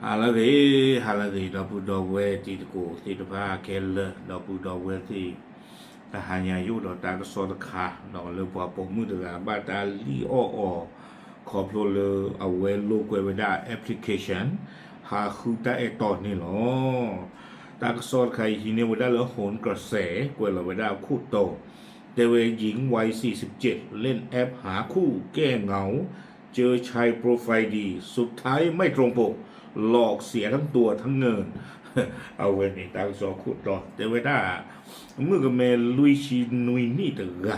ဟါလၢအဂ့ၤ, ဟါလၢအဂ့ၤ ဒီပုၢ်ဒီဝဲၢ်တံၤသကိးသ့ၣ်တဖၣ်ခဲလၢာ်, ဒီပုၢ်ဒီဝဲၢ်သ့ၣ်, တဟါညါယအိၣ်ဒီးတၢ်ကစီၣ်တခါ ဒီးလၢပှၤပိာ်မုၣ်တဂၤဘၣ်တၢ်လံၣ်အီၣ်အီၤ ခီဖျိလၢအဝဲလိာ်ကွဲဝဲဒၣ် application ဟးဃုတၢ်အဲၣ်တီန့ၣ်လီၤ. တၢ်ကစီၣ်တခါအံၤဟံးန့ၢ်ဝဲဒၣ်လၢ ဟိၣ်ကစဲး ကွဲးလီၤဝဲဒၣ်အခိၣ်တီ တဲဝဲ หญิงวัยสี่สิบเจ็ด เล่นแอปหาคู่แก้เหงา เจอชายโปรไฟล์ดี สุดท้ายไม่ตรงปก หลอกเสียทั้งตัวทั้งเงิน အဝဲန့ၣ်တၢ်ကစီၣ်ခိၣ်တီ တဲဝဲဒၣ် မုၣ်ကမဲလွံၢ်ဆံနွံနံၣ်တဂၤ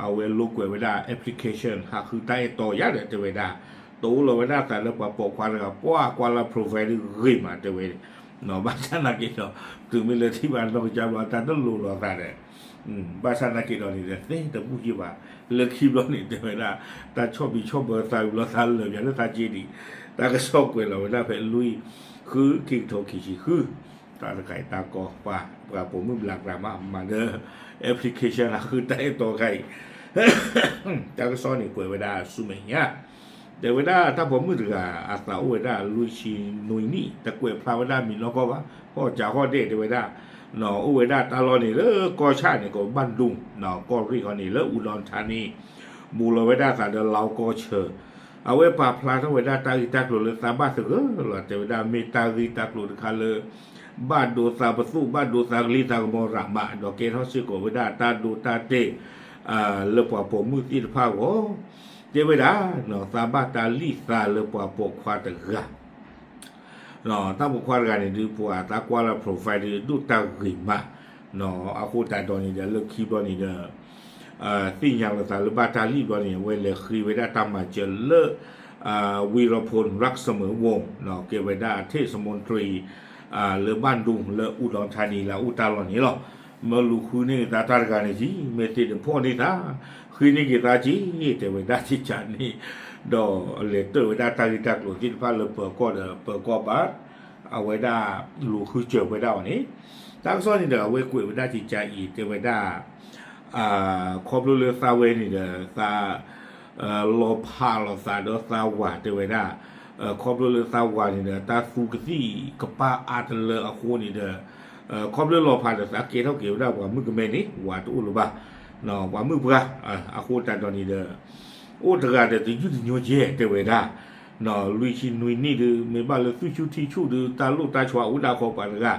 အဝဲလိာ်ကွဲဝဲဒၣ် application ဟးဃုတၢ်အဲၣ်တီယါဒီးတဲဝဲဒၣ် တအိၣ်လီၤဝဲဒၣ်သးလၢပှၤပိာ်ခွါတဂၤ ပှၤကွၢ်လၢ profile ဒုးဂ့ၤမးတဲဝဲ ဘၣ်ဆၣ်သနာ်က့ဒီး တုၤမ့ၢ်လၢထံၣ်ဘၣ်နီၢ်ကစၢ်ဘျီ တၢ်တလိၤလီၤသးဒီး ဘၣ်ဆၣ်သနာ်က့ဒီးန့ၣ်ဒီး သ့တဘူၣ်ယံာ်ဘၣ် လၢခံဘျီန့ၣ်တဲဝဲဒၣ် တၢ်ဆီၣ်ဘံၣ်ဆီၣ်ဘၢသးဝံၤဘျီ သးလၢာ်ပၠးလၢသးက့ဒံး တၢ်ကစီၣ်ကွဲးလီၤဝဲဒၣ်ဖဲလွံၢ် ဃု ခံကထိခံဆံဃု တၢ်တခါအံၤတၢ်ကီပှၤ ပှၤပိာ်မုၣ်ဘျးကရၢ်မး မၤဒီး application ဟးဃုတၢ်အဲၣ်တီတခါအံၤ တၢ်ကစီၣ်န့ၣ်ကွဲးဝဲဒၣ်ဆူမဲာ်ညါ တဲဝဲဒၣ်တၢ်ပိာ်မုၣ်တဂၤ အသးအိၣ်ဝဲဒၣ်လွံၢ်ဆံနွံနံၣ် တကွဲးဖျါဝဲဒၣ်မံၤနီၢ်ကီၢ်ဘၣ် ဟီၣ်ကၠးဟီၣ်ဒဲးတဲဝဲဒၣ် အိၣ်ဝဲဒၣ်တၢ်လီၢ်န့ၣ်လၢကီၢ်ဆၣ်န့ၣ် ကီၢ်ဘၣ်ဒူ ကီၢ်ရ့ၣ်ဃီန့ၣ် လၢအူဒီထါန့ၣ် ဘူးလီၤဝဲဒၣ်သးဒီးလါကီၢ်ဆၢ အဝဲပာ်ဖျါထီၣ်ဝဲဒၣ်တၢ်ဂ့ၢ်တၢ်ကျိၤလၢသးဘၣ်သဂၢၢ်လီၤ တဲဝဲဒၣ်မ့ၢ်တၢ်ဂ့ၢ်တၢ်ကျိၤတခါလၢ ဘၣ်ဒိသးပသူၣ် ဘၣ်ဒိသးကလံၤသးကမီၤရးမး ဒီးကဲထီၣ်စ့ၢ်ကီးဝဲဒၣ်တၢ်ဒိတၢ်တဲာ် လၢပှၤပိာ်မုၣ်သ့ၣ်တဖၣ်အဂီၢ် တဲဝဲဒၣ် သးဘၣ်တၢ်လံၣ်သးလၢပှၤပိာ်ခွါတဂၤ တၢ်ပိာ်ခွါတဂၤန့ၣ်ဒုး ပှၤသးကွၢ်လၢ profile ဒုး ဒိၣ်တၢ်ဂ့ၤမး အဃိသတးဒီးန့ၣ်ဒီး လၢခံဘျီန့ၣ်ဒီး သ့ၣ်ညါလီၤသးလၢဘၣ်တၢ်လံၣ်ဘျီန့ၣ် အဝဲလဲၤဃ့ဝဲဒၣ်တၢ်မၤစၢၤလၢ ဝံၤရဖူၣ် ရၢၣ်စမၢၣ်ဝူၣ် ကဲဝဲဒၣ် เทศมนตรี လၢဘၣ်ဒူ လၢအူဒီထါန့ၣ် လၢအအိၣ်တၢ်လီၢ်န့ၣ်လီၤ. မၢလူၤဃုန့ၢ်က့ၤသးတၢ်တဂၤန့ၣ်က့ၤ မ့ၢ်သ့ၣ်တဖီၣ်န့ၢ်သး ဃ့န့ၢ်က့ၤသးက့ၤ တဲဝဲဒၣ်ကကးန့ၣ် ဒီးလဲၤတၢၢ်ဝဲဒၣ်တၢ်ဂ့ၢ်တၢ်ကျိၤသ့ၣ်တဖၣ်လၢပၢၤကီၢ်ဒီး ပၢၤကီၢ်ဘၣ် အဝဲဒၣ်လူၤဃုစၢၤဝဲဒၣ်အီၤန့ၣ် တၢ်ကစီၣ်န့ၣ်ဒီး အဝဲကွဲးဝဲဒၣ်ကကးအံၤ တဲဝဲဒၣ် ခီဖျိလၢသးဝဲန့ၣ်ဒီး သး လီၤဖးလိာ်သးဒီးသးဝၤတဲဝဲဒၣ် ခီဖျိလၢသးဝၤန့ၣ်ဒီး တၢ်သူကသံၣ်ကပၣ်အါတလၢအဃိန့ၣ်ဒီး ခီဖျိလီၤဖးဒီးသးကဲထီၣ်က့ၤဝဲဒၣ်ပှၤမုၣ်ကမဲန့ၣ် ဝၤတအိၣ်လၢၤဘၣ် ပှၤမုၣ်ပှၢ် အဃိသတးဒီးန့ၣ်ဒီး အိၣ်တဂၤဒီးတယုၢ်တညိကဲတဲဝဲဒၣ် လွံၢ်ဆံနွံနံၣ်ဒုး မ့ၢ်ဘၣ်လၢသူၣ်ဆူၣ်ထံဆူၣ်ဒုး တၢ်လိၣ်တၢ်ဆိးအိၣ်ဒၣ်ခီပှၤတဂၤ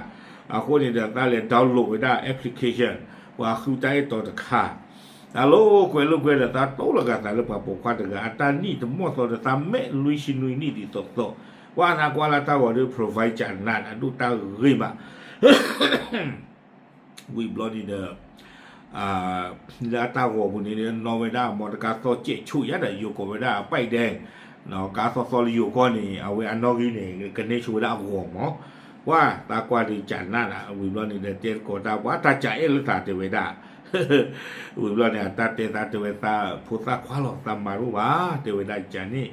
အဃိန့ၣ်ဒီး သးလဲၤ download ဝဲဒၣ် application ပှၤဃုတၢ်အဲၣ်တီတခါ တၢ်လိာ်ကွဲလိာ်ကွဲဒီး သးတိလီၤဂာ်သးလၢပှၤပိာ်ခွါတဂၤ အတၢ်နံၣ်တမီၢ်သီဒီး သးမဲာ်လွံၢ်ဆံနွံနံၣ်ဒ်သိးသိး ပှၤသးကွၢ်လၢတၢ်ဂီၤဒီး profile ကနး အဒိၣ်တၢ်ဂ့ၤမး ဝံၤဘျီန့ၣ်ဒီး လၢအတၢ်ဂီၤပူၤန့ၣ် နီၣ်ဝဲဒၣ်မီတကါသီၣ်စဲးဆူၣ်ယါဒီး ယိၤကိးဝဲဒၣ် ป้ายแดง ကါသီသီလၢယိၤကီၢ်န့ၣ် အဝဲအနီၣ်ဂံၢ်န့ၣ် ကန့ၢ်ဆိဝဲဒၣ်အဂီၤမး ပှၤသးကွၢ်ဒုးကနးဒၣ် ဝံၤဘျီန့ၣ်ဒီး တဲသကိးတၢ်ပှၤတၢ်ကးအဲၣ်လၢသးတဲဝဲဒၣ် ဝံၤဘျီန့ၣ် အတၢ်တဲသးတဲဝဲသးဖိသၣ်ခွါလီၤ သးမၤတအိၣ်ဘၣ် တဲဝဲဒၣ်ကန့ၣ်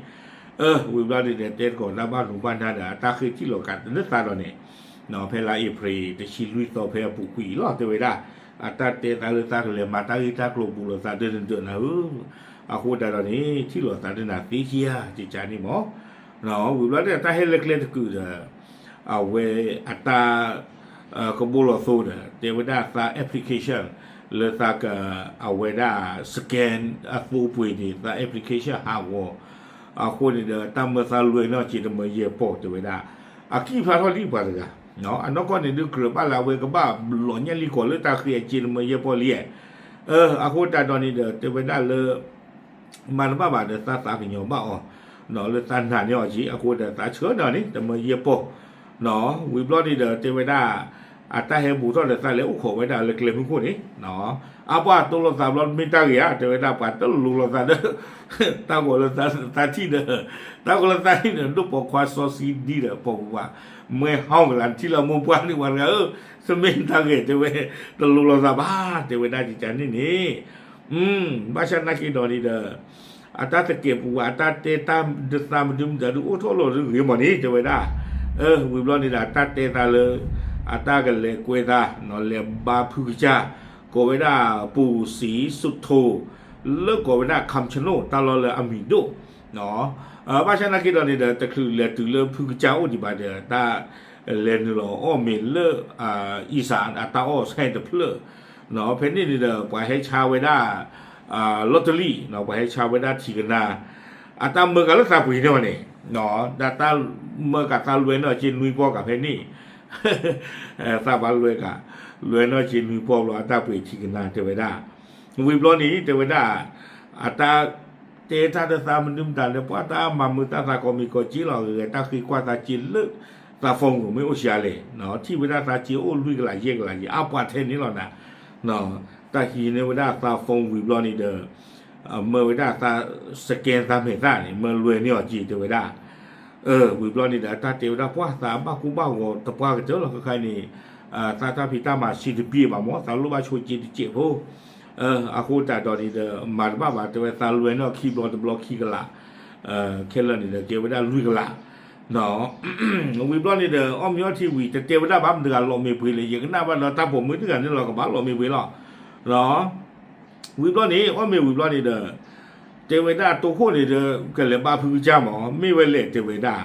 ဝံၤဘျီန့ၣ်ဒီး တဲသကိးတၢ်ဘၣ်နူဘၣ်နါဒီး အတၢ်ဃ့ထံၣ်လိာ်ကးလၢသးဒီးန့ၣ် ဖဲလါအ့ဖြ့ၣ် တဆံလွံၢ်သီဖဲအပူၤကွံာ်အံၤလီၤ တဲဝဲဒၣ် အတၢ်တဲသးလၢသးကလဲၤမၤတၢ်ဂ့ၢ်တၢ်ကျိၤဘူးလိာ်သးဒၢနဒၢးနၤဧၢ အဃိသတးဒီးန့ၣ် ထံၣ်လိာ်သးဒၢနၤသ့ဧါ ကကန့ၣ်မး ဝံၤဘျီန့ၣ် အတၢ်ဟဲလၢကျဲတကုာ်ဒီး အဝဲအတၢ် ကဘိလီၤသိဒီး တဲဝဲဒၣ်သး application လၢသးက အဝဲဒၣ် scan အသိပှ့ၤန့ၣ် သး application ဟးဂီၤ အဃိန့ၣ်ဒီး တၢ်မၢသးလွဲၢ်နီၢ်က့ၤတမၢယဲၢ်ပီၢ် တဲဝဲဒၣ် အကံၣ်ဖျါထီၣ်လံပှၤတဂၤ အနီၢ်ကီၢ်န့ၣ်ဒုးကြၢးဘၣ်လၢအဝဲကဘၣ်လီၤညၣ်လံကီၢ်လၢတၢ်ဃ့အက့ၤတမၢယဲၢ်ပီၢ်လံ အဃိသတးဒီးန့ၣ်ဒီး တဲဝဲဒၣ်လၢ မၤတဘၣ်ဘၣ်ဒီးသးသးကညီၤဘၣ်အီၤ လၢသးနာ်န့ၢ်အီၤက့ၤ အဃိဒီးသးဆှၢန့ၢ်အီၤန့ၣ် တမၢယဲၢ်ပီၢ် ဝံၤဘျီန့ၣ်ဒီး တဲဝဲဒၣ် အတၢ်ဟဲဘူးထီၣ်ဒီးသးလဲၤအိၣ်ခိးဝဲဒၣ်လၢကျဲမုၢ်ခိၣ်န့ၣ် အပှၤတိလိာ်သးဘျီမ့ၢ်တၢ်ဂ့ၤဧါ တဲဝဲဒၣ်ပှၤတလိၤလိာ်သးဒီး တၢ်ဂီၤလၢသးထံၣ်ဒီး တၢ်ဂီၤလၢသးထံၣ်န့ၣ် ဒိၣ်ပိာ်ခွါစီဆှံဒ်ဒီးပိာ်ပူၤပှၤ မွဲဟီၣ်ကလၤထံၣ်လၢမိၢ်ပှၢ်န့ၣ်ပှၤတဂၤဧၢ တမ့ၢ်တၢ်ဂ့ၤတဲဝဲ တလိၤလိာ်သးဘၣ် တဲဝဲဒၣ်ကကန့ၣ်န့ၣ် ဘၣ်ဆၣ်သနာ်က့ဒီးန့ၣ်ဒီး အတၢ်သကဲးပူၤ အတၢ်တဲတၢ်ဒုးသးမဒုမတၤဒုးအိၣ်ထီၣ်လီၤဒုးဂ့ၤမးန့ၣ် တဲဝဲဒၣ် ဝံၤဘျီန့ၣ်ဒီး အတၢ်တဲသးလၢ အတၢ်ကလဲၤကွဲသး လဲၤဘါဖုကစၢ် ကိးဝဲဒၣ် ပူၤစံၣ်စူးထိ လၢကိးဝဲဒၣ် ခၣ်ဆနိၣ် တၢ်လီၢ်လၢအမံၤဒိၣ် ဘၣ်ဆၣ်နာ်က့ဒီးန့ၣ်ဒီး တချုးလဲၤတုၤလၢဖုကစၢ်အိၣ်ဒံးဘၣ်ဒီး တၢ်လဲၤနုာ်လီၤအီၣ်မ့ၤလၢ အံစၣ်အတၢ်အီၣ်ဆဲတဖျၢၣ်, ဖဲန့ၣ်န့ၣ်ဒီး ပှၤဟဲဆါဝဲဒၣ် လီတလံၣ်, ပှၤဟဲဆါဝဲဒၣ်ထံကနါ, အတၢ်မၢကၤလၢသးပှ့ၤန့ၢ်အီၤန့ၣ်, တၢ်မၢကၤသးလွဲနီၢ်က့နွံပီၢ်ကၤဖဲန့ၣ်, သးဘၣ်လွဲကၤ, လွဲနီၢ်က့နွံပီၢ်ဘျီ အတၢ်ပှ့ၤထံကနါတဲဝဲဒၣ်, ဝံၤဘျီန့ၣ် တဲဝဲဒၣ် အတၢ် တဲတၢ်ဒီးသးမနုၤမတၤဒီး ပှၤတၢ်မၤမုာ်တၢ်သးကိးမံၤကိးက့လီၤ, ဂဲၤတၢ်ဃ့ကွၢ်သးက့လၢ သး phone မ့ၢ်အိၣ်ဆံးအါလဲၣ်, ထံၣ်ဝဲဒၣ်သးက့အိၣ်လွံၢ်ကလးယဲၢ်ကလးယဲၢ် အါပှၤထဲန့ၣ်လီၤနၤ, တၢ်ဟံးန့ၢ်ဝဲဒၣ်သး phone ဝံၤဘျီန့ၣ်ဒီး မၢဝဲဒၣ်သး scan သးမဲာ်သၣ်န့ၣ် မၢလွဲန့ၢ်အီၤက့ၤတဲဝဲဒၣ်, ဝံၤဘျီန့ၣ်ဒီး တၢ်တဲဝဲဒၣ်ပှၤသးဘၣ်ကူဘၣ်ဂီၤတပှၢ်ကတၢၢ်လီၤခဲခါန့ၣ်, သးတၢ်ဖံးတၢ်မၤစံးတဘံၣ်ဘၣ်မၢ် သးလိၣ်ဘၣ်ဆိးက့တစဲးဖိ အဃိသတးဒီးန့ၣ်ဒီး မၤတဘၣ်ဘၣ် တဲဝဲသးလွဲန့ၢ်အီၤခံဘျီတဘျီခံကလး, ခဲလၢာ်န့ၣ်ဒီး ကဲဝဲဒၣ်လွံၢ်ကလး, ဝံၤဘျီန့ၣ်ဒီး အီၣ်မ့ၤအီထံဝံၤ တတဲဝဲဒၣ်ဘၣ်မတၤတဂၤလီၤမ့ၤပှ့ၤလဲၣ်, ယကနၣ်ဘၣ်ဒီးတၢ်ပိာ်မုၣ်တဂၤန့ၣ်လီၤ ကဘၣ်လီၤမ့ၤပှ့ၤလီၤ, ဝံၤဘျီန့ၣ် အီၣ်မ့ၤဝံၤဘျီန့ၣ်ဒီး တဲဝဲဒၣ်တိခိၣ်န့ၣ်ဒီး ကလဲၤဘါဖုကစၢ်မး မ့ၢ်ဝဲလဲၣ်တဲဝဲဒၣ်,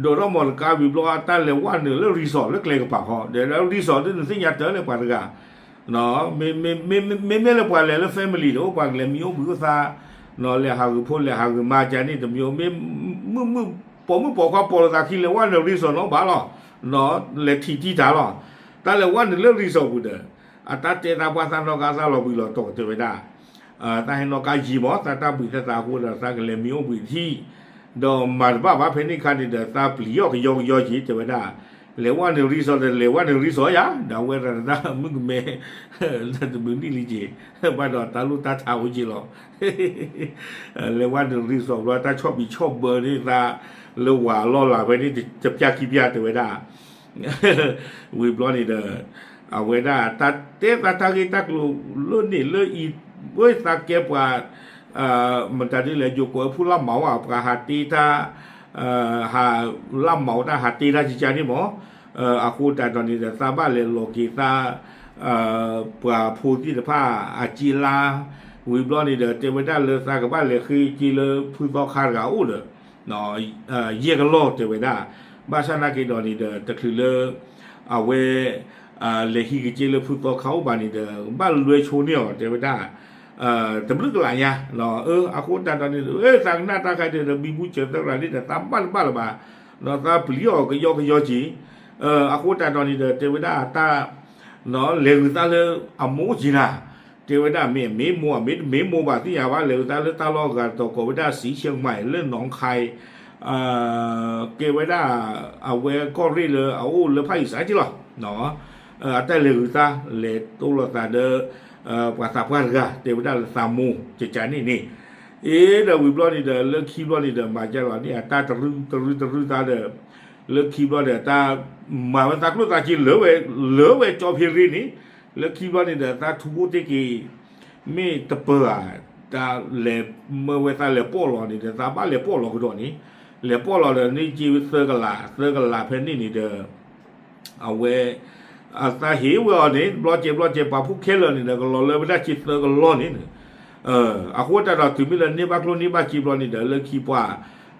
ဒိးထီၣ်မီၢ်တကါဝံၤဘျီ တၢ်လဲၤဝဲနုာ်လၢ resort လၢကျဲကပၤဃီ ဒီး resort ဒ်နသ့ၣ်ညါတၢ်လၢပှၤတဂၤ မ့မ့ၢ်လၢပှၤလဲၤလၢ family ဒီး အိၣ်ပှၤကလဲၤမံအိၣ်ဘှံးအိၣ်သါ, လဲၤဟးဂူာ်ဖိလဲၤဟးဂူာ်မါကန့ၣ် တမံၤမ့ၢ် ပိာ်မုၣ်ပိာ်ခွါပိာ်လိာ်သးခံ လဲၤဝဲနုာ် resort နီၤဘၣ်လီၤ, လဲၤထံၣ်တံၢ်တၢ်လီၤ, တၢ်လဲၤဝဲနုာ်လၢ resort ပူၤဒီး အတၢ်တဲသးပှၢ်သးနီၣ်ကါသးလီၤဘှံးလီၤတီၤတဲဝဲဒၣ် သးဟဲနီၣ်ကါယံာ်မး သးတၢ်ဘှံးသးသးအဃိဒီး သးကလဲၤမံအိၣ်ဘှံးထံၣ်, ဒီးမၤတဘၣ်ဘၣ်ဖဲန့ၣ်ခါန့ၣ်ဒီး သးပျံၤအီၣ်ကယီကယီက့ၤတဲဝဲဒၣ်, လဲၤဝဲနုာ် resort ဒီး လဲၤဝဲနုာ် resort ယါ, ဒီးအဝဲဒၣ်တၢ်မုၣ်ကမဲ တဘျုးနံၣ်လံက့ၤ, ဘၣ်ဒီးတၢ်လိၣ်တၢ်ထးအိၣ်က့ၤလီၤ, လဲၤဝဲနုာ် resort ဘျီ တၢ်ဆီၣ်ဘံးဆီၣ်ဘၢန့ၢ်သး လၢဝၤလီၢ်လၤဖဲန့ၣ် တပျၢ်ခံပျၢ်တဲဝဲဒၣ် ဝံၤဘျီန့ၣ်ဒီး အဝဲဒၣ်တၢ်တဲသးတၢ်ဂ့ၢ်တၢ်ကျိၤလၢန့ၣ်လၢအံၤ, ဝဲသးကဲပှၤ မတၤဒ်လဲၣ် ယိၤကိးဝဲဖုလၢမၤဝဲ ပှၤဟးတ့တၢ်, ဟးလၢမၤဝဲတၢ်ဟးတ့တၢ်ကကါန့ၣ်မး, အဃိသတးဒီးန့ၣ်ဒီး သးဘၣ်လဲၤလီၤက့ၤသး ပှၤဖိသ့ၣ်တဖၣ်အက့လါ, ဝံၤဘျီန့ၣ်ဒီး တဲဝဲဒၣ်လၢသးကဘၣ်လဲၤဃ့က့လၢဖုသီခါတဂၤအိၣ်ဒီး ယဲၢ်ကလီၢ်တဲဝဲဒၣ်, ဘၣ်ဆၣ်နာ်က့ဒီးန့ၣ်ဒီး တချုးလၢ အဝဲ လဲၤဟံးက့ၤက့လၢဖုသီခါအိၣ်ဘၣ်န့ၣ်ဒီး ဘၣ်လွဲဆိန့ၢ်အီၤတဲဝဲဒၣ်, တဘျုးကလးညါ, အဃိသတးဒီးန့ၣ် သးကနၣ်တၢ်ခါဒီး ဘံဘူစၢၤသၢရၤန့ၣ်ဒီး သးဘၣ်တဘၣ်လၢၤဘၣ်, ဒီးသးပျံၤအီၤကယီကယီက့ၤ, အဃိသတးဒီးန့ၣ်ဒီး တဲဝဲဒၣ်တၢ် လဲၤဂုာ်သးလၢအမိၢ်အိၣ်က့ၤနၤ, တဲဝဲဒၣ်မ့ၢ်အမ့ၢ်မိၢ် အမ့ၢ်တမ့ၢ်မိၢ်ဘၣ်သ့ၣ်ညါဘၣ် လဲၤဂုာ်သးလၢတၢ်လီၢ်ဂၤတတီၤကိးဝဲဒၣ် စံးဆၢမး လၢနီၢ်ခါအံၤ ကဲဝဲဒၣ် အဝဲကီၢ်ရ့ၣ်လၢအအိၣ်လၢဖၣ်အံၤစးက့လီၤ, အတၢ်လဲၤဂုာ်သး လဲၤတိလိာ်သးဒီး ပှၤသးပှၢ်တဂၤ တဲဝဲဒၣ်လၢသးမိၢ်ကကါန့ၣ်န့ၣ်, အ့ဒီးဝံၤဘျီန့ၣ်ဒီး လၢခံဘျီန့ၣ်ဒီး မၤကလီၤန့ၣ် အတၢ်တရူတရူတရူသးဒီး လၢခံဘျီဒီး တၢ်မၤဝဲသးကျိၣ်သးစ့လၢဝဲ လၢဝဲကၠီဖ့ရ့န့ၣ်, လၢခံဘျီန့ၣ်ဒီး သးထူဖိတ့ၢ်က့ၤ မ့ၢ်တပၢၢ်ဧါ, တၢ်လဲၤမၢဝဲသးလဲၤပီၣ်လီၤန့ၣ်ဒီး သးဘၣ်လဲၤပီၣ်လီၤကဒီးန့ၣ်, လဲၤပီၣ်လီၤဒီး န့ၢ်က့သၢကလး သၢကလးဖဲန့ၣ်န့ၣ်ဒီး အဝဲ အသးဟ့ၣ်ဝဲအီၤန့ၣ် ဘျီကဲဘျီကဲ ပှၤဖိခဲလၢာ်န့ၣ်ဒီး ကလီၤလၢဝဲဒၣ်က့သၢကလီၢ်န့ၣ်, အဃိသတးဒီး တုၤမ့ၢ်လၢန့ၢ်ဘၣ်ကျိၣ်န့ၢ်ဘၣ်စ့ဘျီန့ၣ်ဒီး လၢခံပှၤ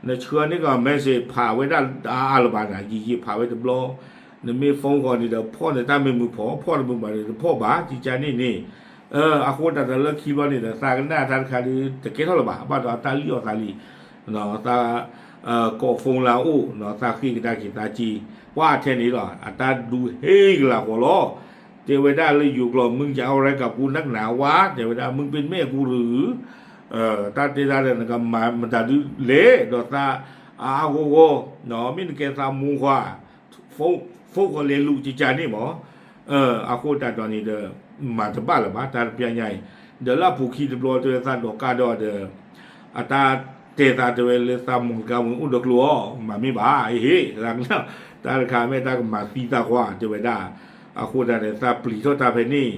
နဆှၢန့ၢ်ကီး message ဖးဝဲဒၣ်အါအါလၢၤဘၣ်နၤ ယံာ်ယံာ်ဖးဝဲတဘျီ, နမ့ၢ် phone ဃီန့ၣ်ဒီး ဖီၣ်န့ၢ်တၢ်မ့ၢ်မုာ်ဖီၣ် ဖီၣ်တမုာ်ဘၣ်ဒီး တဖီၣ်ဘၣ် ကကါန့ၣ်န့ၣ်, အဃိသတးဒီး လၢခံဘျီန့ၣ်ဒီး သးကနၣ်တၢ်တခါဒီး တကဲထီၣ်လၢၤဘၣ် ဘၣ်ဒီးတၢ်လံၣ်အီၣ်သးလံ သး ကိး phone လၢအအိၣ် သးဃ့ကဒါက့ၤသးက့ၤ ပှၢ်ထဲန့ၣ်လီၤ အတၢ်ဒူဟ့ၣ်ကလၤဃီလီၤ, တဲဝဲဒၣ်လၢယိၤကျိာ် မုၢ်ကဝဲကပူၤနကနၣ်ဝါ တဲဝဲဒၣ် မုၢ်ပ့ၤမဲာ်ကူရူ တၢ်တဲဒၣ်ဒီး နကမၤမတၤဒုလဲၣ် ဒီးသးအါအါဂီၢ်ဂီၢ် မ့ၢ်နကဲသးမိၢ်ဃီ phone ဃီလဲၤလူၤကကါန့ၣ်မး, အဃိသတးဒီးန့ၣ်ဒီး မၤတဘၣ်လၢၤဘၣ် တၢ်တပျၢ်ညါအံၤ, ဒီးလၢအပူၤခံတဘျီတဲဝဲသးဒီးကါဒီးဒီး အတၢ်တဲသးတဲဝဲလၢသးမိၢ်တကါဝံၤအိၣ်ဒီးကျိာ်အီၤ မၤမ့ၢ်ဘၣ် အဟ့ၣ် တၢ်တခါမ့ၢ်တၢ်ကမၤသံသးကွၢ် တဲဝဲဒၣ်, အဃိသတးဒီး သးပျံၤထီၣ်တၢ်ဖဲန့ၣ်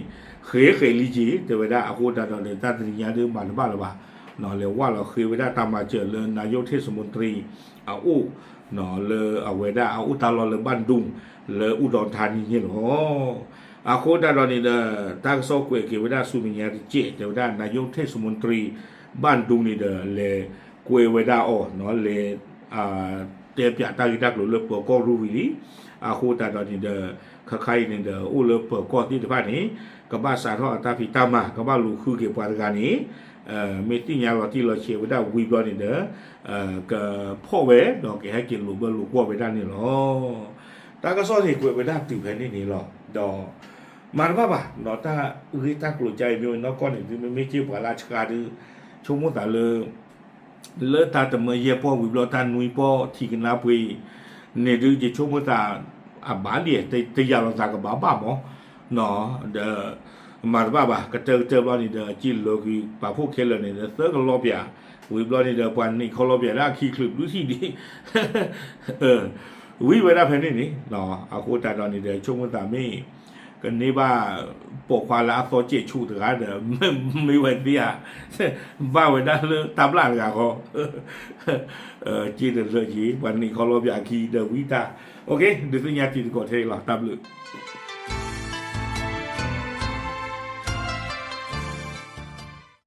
ဃဲဃဲလံက့ၤ တဲဝဲဒၣ် အဃိသတးဒီး တၢ်တနံၤညါဒုးမၤတဘၣ်လၢၤဘၣ်, လဲၤဝၢ်လီၤဃ့ဝဲဒၣ်တၢ်မၤစၢၤလၢ နာယိၣ်ထဲၣ်စမူတရံ အအိၣ် လၢအဝဲဒၣ်အအိၣ်တၢ်လီၢ်လၢဘၣ်ဒူ လၢအူဒီးထါနံၤန့ၣ်လီၤ. အဃိသတးဒီးန့ၣ်ဒီး တၢ်ကစီၣ်ကွဲးက့ၤဝဲဒၣ်ဆူမဲာ်ညါတကဲး တဲဝဲဒၣ် နာယိၣ်ထဲၣ်စမူတရံ ဘၣ်ဒူန့ၣ်ဒီး လဲၤ ကွဲးဝဲဒၣ်အီၤ လဲၤ တဲပၠးတၢ်ဂ့ၢ်တၢ်ကျိၤလၢပၢၤကီၢ်ရူဝံၤလံ. အဃိသတးဒီးန့ၣ်ဒီး ခါခါအံၤန့ၣ်ဒီး အိၣ်လၢပၢၤကီၢ်သ့ၣ်တဖၣ်န့ၣ် ကဘၣ်စးထီၣ်အတၢ်ဖံးတၢ်မၤ ကဘၣ်လူၤဃုက့ၤပှၤတဂၤန့ၣ် မ့ၢ်သ့ၣ်ညါလီၤတံၢ်လီၤဆဲးဝဲဒၣ်ဝံၤဘျီန့ၣ်ဒီး ကဖီၣ်ဝဲ ဒီးကဟဲက့ၤလိာ်ဘၢလိာ်ကွီၢ်ဝဲဒၣ်န့ၣ်လီၤ. တၢ်ကစီၣ်န့ၣ်ကွဲးဝဲဒၣ်တုၤဖဲန့ၣ်န့ၣ်လီၤ. ဒီး မၤတဘၣ်ဘၣ် တၢ်ဂ့ၢ်တၢ်ကျိၤကါအံၤမ့ၢ်ဝဲနီၢ်ကီၢ်န့ၣ် သုမ့မ့ၢ်က့ၤပှၤလၢအဆှါဒုး ဆိကမိၣ်သးလၢ လၢတၢ်တမၢယဲၢ်ပီၢ်ဝံၤဘျီ တၢ်နွံပီၢ်ထံၣ်ကနါပှ့ၤ န့ၣ်ဒုး ယဆိကမိၣ်သး အဘၣ်ဒ် တယာ်လီၤသးကဘၣ်ဘၣ်မး ဒီး မၤတဘၣ်ဘၣ် ကတၢၢ်ကတၢၢ်ဘျီန့ၣ်ဒီး အက့ၢ်လၢာ်ကွံာ် ပာ်ဖှိၣ်ခဲလၢာ်န့ၣ်ဒီး သၢကလီပၠး ဝံၤဘျီန့ၣ်ဒီး ပှၤနံၣ်ခီလီပၠးလၢအခံချုးဘျုးထံၣ်ဒံး ဝံၤဝဲဒၣ်ဖဲန့ၣ်န့ၣ် အဃိသတးဒီးန့ၣ်ဒီး ဆိကမိၣ်သးမ့ၢ် ကန့ၢ်ဘၣ် ပိာ်ခွါလၢအသီစဲးဆူၣ်တဂၤဒီး မ့ၢ်ဝဲသ့ဧါ ဘၣ်ဝဲဒၣ်လၢတၢ်ဘျၣ်တဂၤဃီ က့တလၢက့ ပှၤနံၣ်ခီလီပၠးအခံဒီးဝံတၢ် ဒုးသ့ၣ်ညါတံၤသကိးထဲအံၤလီၤ တၢ်ဘျုး